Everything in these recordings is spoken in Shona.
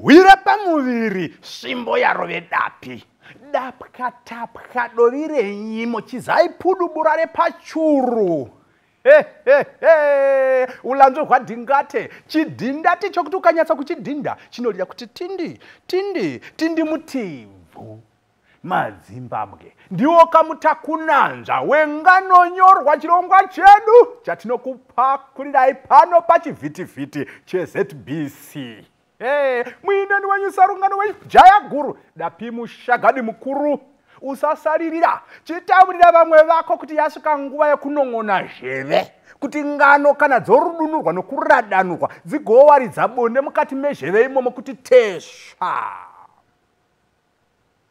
Hwira pamuviri svimbo yarove dapi. Dapwa tapwa dovi renyimo chizai pudubura repachuru. He he he ulanzvo hwadhingate chidhindati chokuti ukanyatsa kuchidhinda chinorira kuti tindi tindi tindi mutibvu. Mazimbabwe ndiwo kamutakunanzva wenganonyorwa chirongwa chedu chatinokupakurirai pano pachivhitivhiti cheZBC. Hey, muinani wenyu sarungano wenyu jaya guru dapi mushagadi mukuru. Usasaririra, chitaurira vamwe vako kuti yasvika nguva yekunon'ona zheve, kuti ngano kana dzorudunurwa nokuradanurwa dzigowaridza bonde mukati mezheve imomo kuti tesva.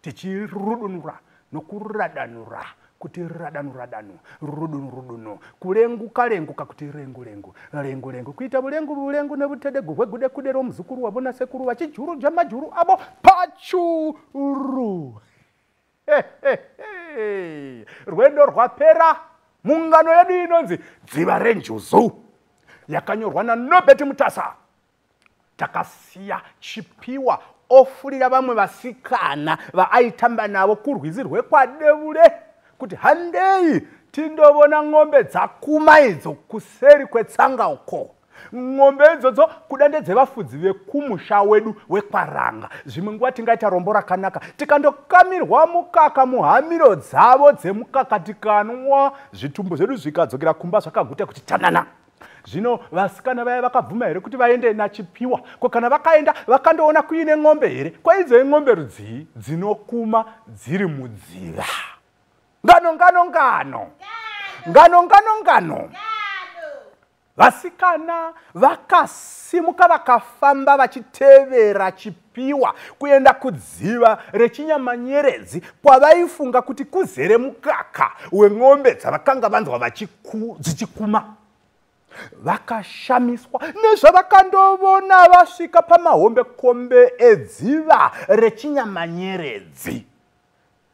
Tichirudunura nokuradanura kuti radanu radanu, rudunu rudunu, kulenguka lenguka kuti rengu lengu, lengu lengu, kuita bulengu bulengu nebutedegu hwegude kudero muzukuru wabo nasekuru vachijuruja majuru abo pachuru. He, he, he. Rwendo rwapera mungano yedu inonzi Dziva reNjuzu yakanyorwa naNobert Mutasa. Takasiya Chipiwa ofurira vamwe vasikana vaaitamba navo kurwizi rwekwaDevure kuti handei tindovona ng'ombe dzakuma idzo kuseri kwetsanga uko. Ng'ombe idzodzo kuda ndedzevafudzi vekumusha wedu wekwaranga. Zvimwe nguva tingaita rombo rakanaka tikandokamirwa mukaka muhamiro dzavo dzemukaka tikanwa zvitumbu zvedu zvikadzokera kumba zvakaguta kuti tanana. Zvino vasikana vaya vakabvuma here kuti vaende naChipiwa? Ko kana vakaenda vakandoona kuine ng'ombe here? Kwaidzo ing'ombe rudzii dzinokuma dziri mudziva? Ngano ngano ngano ngano ngano ngano. Vasikana vakasimuka vakafamba vachitevera Chipiwa kuenda kudziva rechinyamanyeredzi kwavaifunga kuti kuzere mukaka weng'ombe dzavakanga vanzwa dzichikuma. Vakashamiswa nezvavakandovona vasvika pamahombekombe edziva rechinyamanyeredzi.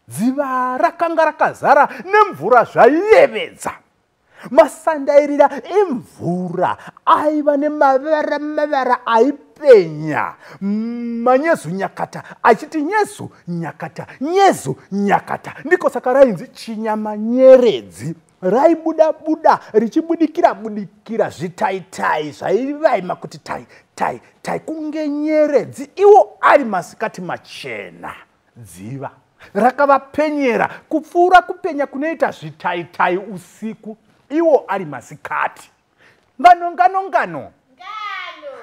Dziva rakanga rakazara nemvura zvaiyevedza. Masandairira emvura aiva nemavara mavara aipenya, manyezu nyakata achiti nyezu nyakata nyezu nyakata. Ndiko saka rainzi chinyamanyeredzi. Raibuda buda richibudikira budikira zvitaitai zvaivaima kuti tai tai tai kunge nyeredzi, iwo ari masikati machena. Dziva rakavapenyera kupfuura kupenya kunoita zvitaitai usiku, iwo ari masikati. Ngano ngano ngano.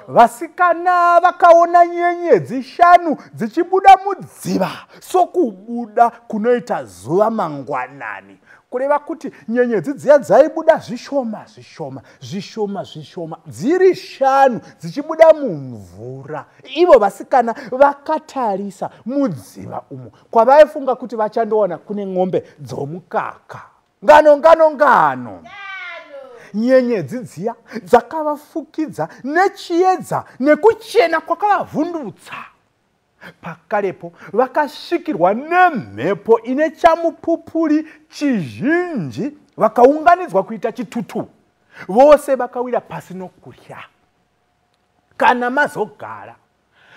Vasikana vakaona nyenyedzi shanu dzichibuda mudziva sokubuda kunoita zuva mangwanani. Kureva kuti nyenyedzi dziya dzaibuda zvishoma zvishoma zvishoma zvishoma dziri shanu dzichibuda mumvura. Ivo vasikana vakatarisa mudziva umo kwavaifunga kuti vachandowana kune ng'ombe dzomukaka. Ngano ngano ngano. Nyenyedzi dziya dzakavafukidza nechiedza nekuchena kwakavavhundutsa. Pakarepo vakasvikirwa nemhepo ine chamupupuri chizhinji, vakaunganidzwa kuita chitutu. Vose vakawira pasi nokurya. Kana mazogara,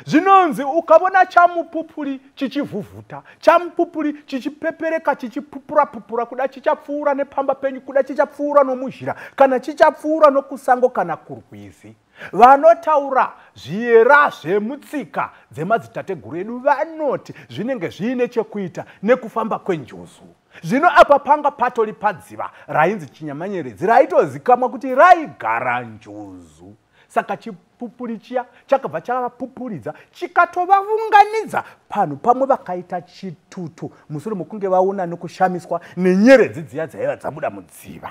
zvinonzi ukavona chamupupuri chichivhuvhuta, chamupupuri chichipepereka, chichipupura pupura, kuda chichapfuura nepamba penyu, kuda chichapfuura nomuzhira, kana chichapfuura nokusango kana kurwizi. Vanotaura zviyera zvemutsika dzemadzitateguru edu vanoti zvinenge zviine chekuita nekufamba kwenjuzu. Zvino apa panga patori padziva rainzi Chinyamanyeredzi raitozikamwa kuti raigara njuzu. Saka chipupuri chiya chakabva chavapupuridza chikatovavunganidza panhu pamwe vakaita chitutu mushure mokunge vaona nokushamiswa nenyeredzi dziya dzaiva dzabuda mudziva.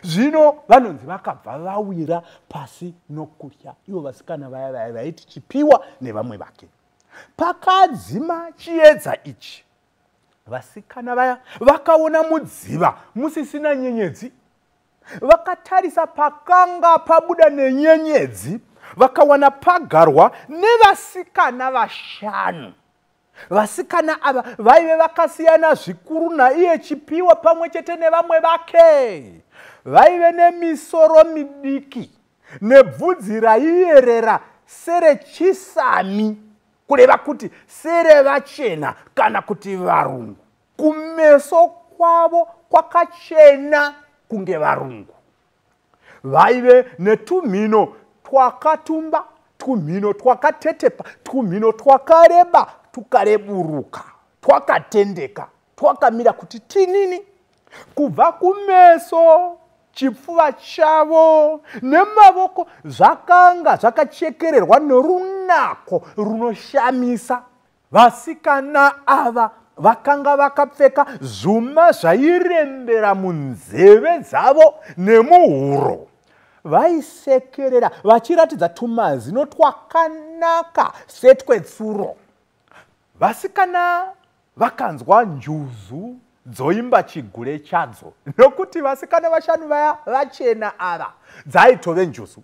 Zvino vanonzi vakabva vawira pasi nokurya, ivo vasikana vaya vaya vaiti Chipiwa nevamwe vake. Pakadzima chiedza ichi, vasikana vaya vakaona mudziva musisina nyenyedzi. Vakatarisa pakanga pabuda nenyenyedzi, vakawana pagarwa nevasikana vashanu. Vasikana ava vaive vakasiyana zvikuru naiye Chipiwa pamwe chete nevamwe vake. Vaive nemisoro midiki nebvudzi raiyerera serechisami, kureva kuti serevachena kana kuti varungu. Kumeso kwavo kwakachena kunge varungu. Vaive netumhino twakatumba, tumhino twakatetepa, tumhino twakareba tukareburuka, twakatendeka, twakamira kuti tinini. Kubva kumeso, chipfuva chavo nemavoko zvakanga zvakachekererwa norunako runoshamisa. Vasikana ava vakanga vakapfeka zvuma zvairembera munzeve dzavo nemuhuro. Vaisekerera vachiratidza tumazino twakanaka setwetsuro. Vasikana vakanzwa njuzu dzoimba chigure chadzo, nokuti vasikana vashanu vaya vachena ava dzaitove njuzu.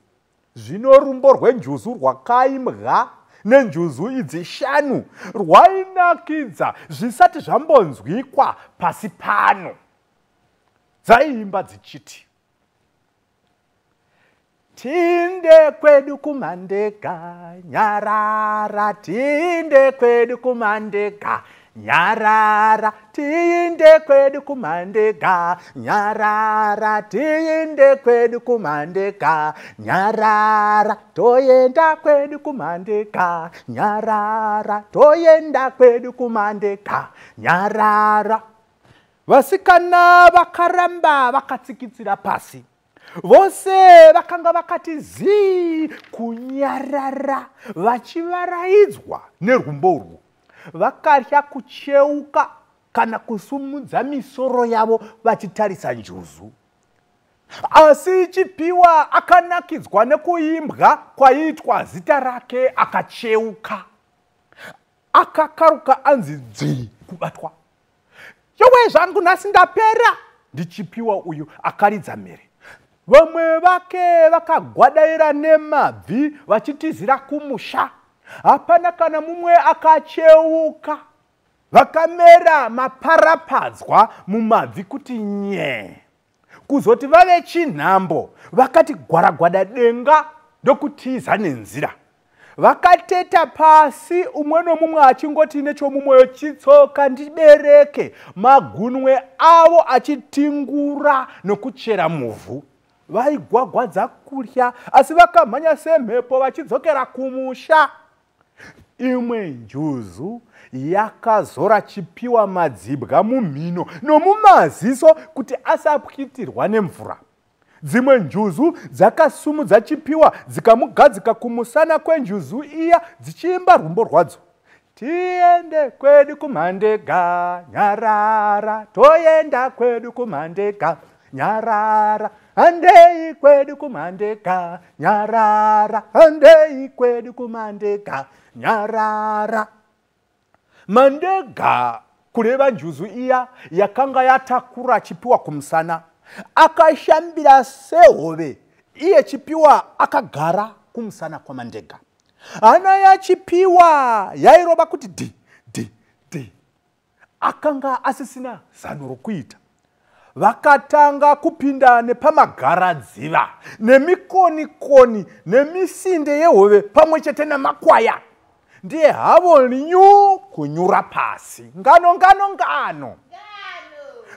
Zvino rumbo rwenjuzu rwakaimbwa nenjuzu idzi shanu rwainakidza zvisati zvambonzwikwa pasi pano. Dzaiimba dzichiti: Tinde kwedu kumandega, nyarara, tinde kwedu kumandega, nyarara, tinde kwedu kumandega, nyarara, tinde kwedu kumandega, nyarara, toenda kwedu kumandega, nyarara, toenda kwedu kumandega, nyarara. Vasikana vakaramba vakatsikitsira pasi. Vose vakanga vakati zii kunyarara vachivaraidzwa nerwumbo urwu. Vakarya kucheuka kana kusumudza misoro yavo vachitarisa njuzu. Asi Chipiwa akanakidzwa nekuimbwa kwaiitwa zita rake akacheuka. Akakaruka anzi dzii kubatwa. Yowe zvangu nhasi ndapera, ndiChipiwa uyu akaridza mhere. Vamwe vake vakagwadaira nemabvi vachitizira kumusha. Hapana kana mumwe akacheuka. Vakamera maparapadzwa mumabvi kuti nye. Kuzoti vave chinhambo vakati gwaragwada denga ndokutiza nenzira. Vakateta pasi umwe nomumwe achingoti nechomumwoyo, chitsoka ndibereke, magunwe avo achitingura nokuchera muvhu. Vaigwagwadza kurya asi vakamhanya semhepo vachidzokera kumusha. Imwe njuzu yakazora Chipiwa madzibwa mumhino nomumaziso kuti asapwitirwa nemvura. Dzimwe njuzu dzakasumudza Chipiwa dzikamugadzika kumusana kwenjuzu iya dzichiimba rumbo rwadzo. Tiende kwedu kumandega, nyarara, toenda kwedu kumandega, nyarara, handei kwedu kumandega, nyarara, handei kwedu kumandega, nyarara. Mandega, kureva njuzu iya yakanga yatakura Chipiwa kumusana, akashambira sehove, iye Chipiwa akagara kumusana kwaMandega. Hana yaChipiwa yairova kuti dhi dhi dhi. Akanga asisina zano rokuita. Vakatanga kupinda nepamagaradziva nemikonikoni nemisinde yehove pamwe chete namakwaya. Ndiye havo nyu kunyura pasi. Ngano ngano ngano.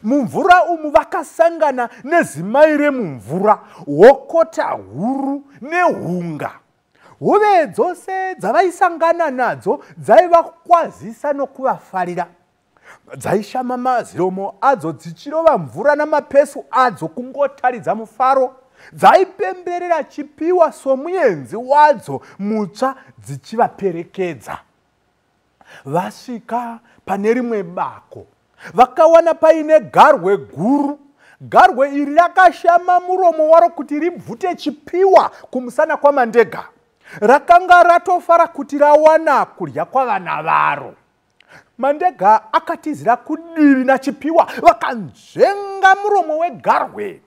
Mumvura umu vakasangana nezimai remumvura, hokota huru nehunga. Hove dzose dzavaisangana nadzo dzaivakwazisa nokuvafarira. Dzaishama maziromo adzo dzichirova mvura namapesu adzo kungotaridza mufaro. Dzaipemberera Chipiwa somuenzi wadzo mutsva dzichivaperekedza. Vasvika pane rimwe bako, vakawana paine garwe guru. Garwe iri rakashama muromo waro kuti ribvute Chipiwa kumusana kwaMandega. Rakanga ratofara kuti rawana kudya kwavana varo. Mandega akatizira kudivi naChipiwa, vakanzvenga muromo wegarwe.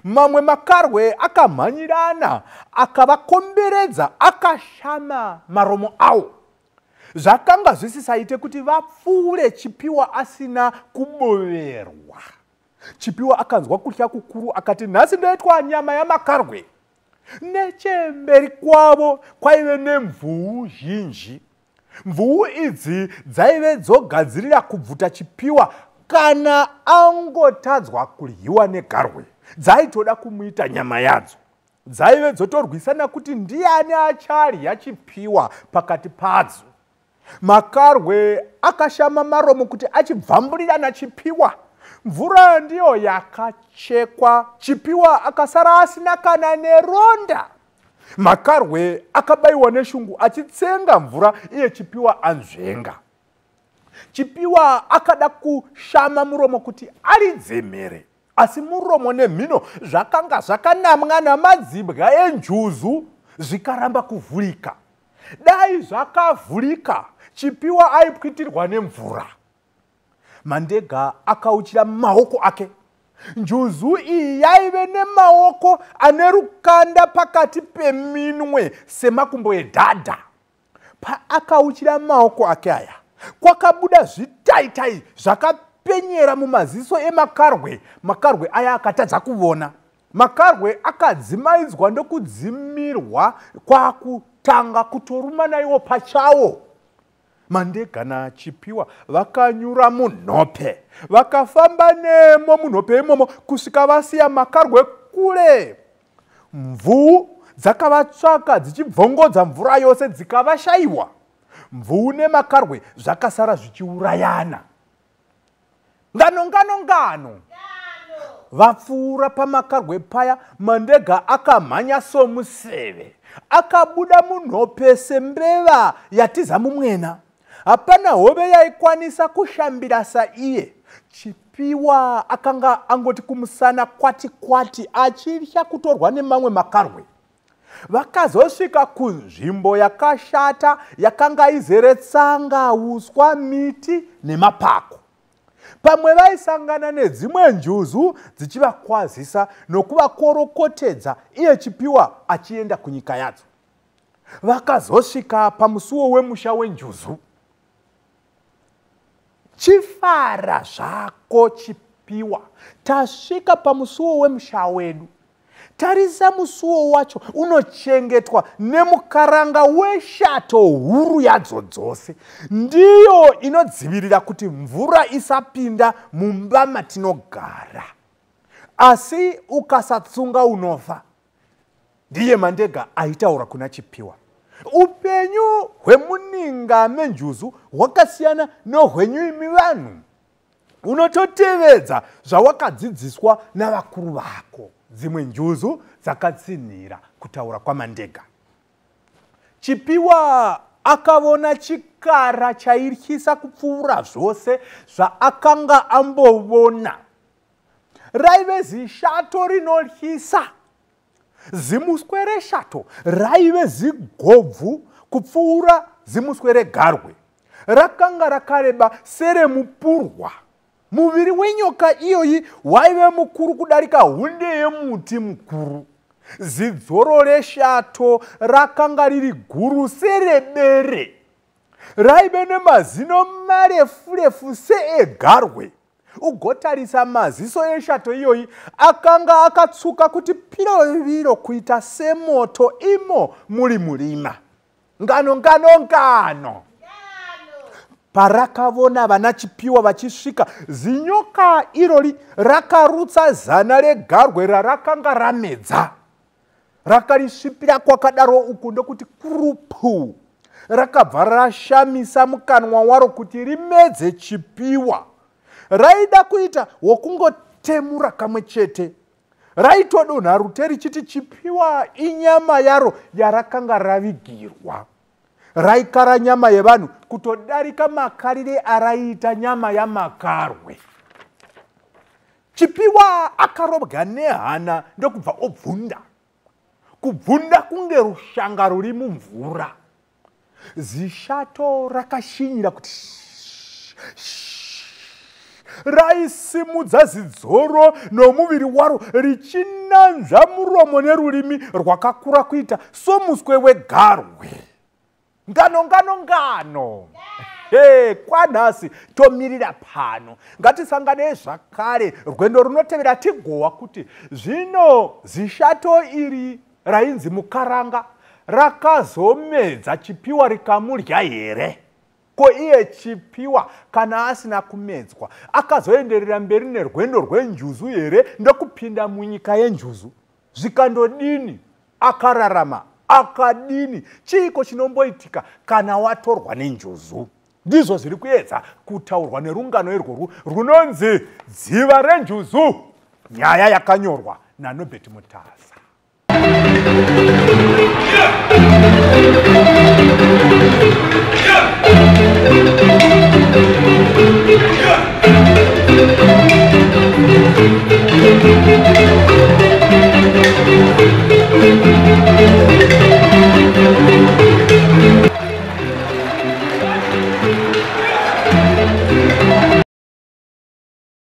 Mamwe makarwe akamhanyirana akavakomberedza akashama maromo awo. Zvakanga zvisisaite kuti vapfuure Chipiwa asina kuboverwa. Chipiwa akanzwa kutya kukuru akati, nhasi ndoitwa nyama yamakarwe. Nechemberi kwavo kwaive nemvuu zhinji. Mvuu idzi dzaive dzogadzirira kubvuta Chipiwa kana angotadzwa kudyiwa negarwe. Dzaitoda kumuita nyama yadzo. Dzaive dzotorwisana kuti ndiani acharya Chipiwa pakati padzo. Makarwe akashama maromo kuti achibvamburirana Chipiwa. Mvura ndiyo yakachekwa, Chipiwa akasara asina kana neronda. Makarwe akabayiwa neshungu achitsenga mvura iye Chipiwa anzvenga. Chipiwa akada kushama muromo kuti aridze mhere, asi muromo nemhino zvakanga zvakanamwa namadzibwa enjuzu zvikaramba kuvhurika. Dai zvakavhurika, Chipiwa aipwitirwa nemvura. Mandega akauchira maoko ake. Njuzu iyi yaive nemaoko ane rukanda pakati peminwe semakumbo edhadha. Paakauchira maoko ake aya, kwakabuda zvitaitai zvakapenyera mumaziso emakarwe. Makarwe aya akatadza kuvona. Makarwe akadzimaidzwa ndokudzimirwa kwakutanga kutorumana iwo pachawo. Mandega naChipiwa vakanyura munhope, vakafamba nemo munhope imomo kusvika vasiya makarwe kure. Mvuu dzakavatsvaka dzichibvongodza mvura yose dzikavashayiwa. Mvuu nemakarwe zvakasara zvichiurayana. Ngano, ngano, ngano. Vapfuura pamakarwe paya, Mandega akamhanya somuseve. Akabuda munhope sembeva yatiza mumwena. Hapana hove yaikwanisa kushambira saiye. Chipiwa akanga angoti kumusana kwati kwati achitya kutorwa nemamwe makarwe. Vakazosvika kunzvimbo yakashata yakanga izere tsanga, uswa, miti nemapako. Pamwe vaisangana nedzimwe njuzu dzichivakwazisa nokuvakorokotedza iye Chipiwa achienda kunyika yadzo. Vakazosvika pamusuwo wemusha wenjuzu. Chifara zvako Chipiwa, tasvika pamusuwo wemusha wedu. Tarisa musuwo wacho unochengetwa nemukaranga weshato huru yadzo dzose. Ndiyo inodzivirira kuti mvura isapinda mumba matinogara. Asi ukasatsunga unofa. Ndiye Mandega aitaura kuna Chipiwa. Upenyu hwemuninga menjuzu hwakasiyana nohwenyu imi vanhu. Unototevedza zvawakadzidziswa navakuru vako. Dzimwe njuzu dzakatsinhira kutaura kwaMandega. Chipiwa akavona chikara chaityisa kupfuura zvose zvaakanga ambovona. Raive zishato rinotyisa. Zimuswe reshato raive zigobvu kupfuura zimuswe regarwe. Rakanga rakareba seremupurwa. Muviri wenyoka iyoyi waive mukuru kudarika hunde yemuti mukuru. Zidzoro reshato rakanga riri guru serebere. Raive nemazino marefu-refu seegarwe. Ugotarisa maziso eshato iyoyi akanga akatsuka kuti piroviro kuita semoto imo muri murima. Ngano, ngano, ngano. Parakavona vana Chipiwa vachisvika, zinyoka irori rakarutsa zana regarwe rarakanga ramedza. Rakarisvipira kwakadaro uku ndokuti kurupu. Rakabva rashamisa mukanwa waro kuti rimedze Chipiwa. Raida kuita wokungotemura kamwe chete. Raitodonha rute richiti Chipiwa inyama yaro yarakanga ravigirwa. Raikara nyama yevanhu kutodarika makarire araiita nyama yamakarwe. Chipiwa akarobwa nehana ndokubva obvunda. Kubvunda kunge rushanga ruri mumvura. Zishato rakashinyira kuti raisimudza zidzoro nomuviri waro richinanzva muromo nerurimi rwakakura kuita somuswe wegarwe. Ngano, ngano, ngano. Hey, kwanhasi tomirira pano. Ngatisanganei zvakare rwendo runotevera tigowa kuti zvino zishato iri rainzi Mukaranga rakazomedza Chipiwa rikamudya here? Ko iye Chipiwa kana asina kumedzwa akazoenderera mberi nerwendo rwenjuzu here ndokupinda munyika yenjuzu? Zvikandodini? Akararama akadini? Chiiko chinomboitika kana watorwa nenjuzu? Ndizvo zviri kuedza kutaurwa nerungano irworwu runonzi Dziva Renjuzu, nyaya yakanyorwa naNobert Mutasa.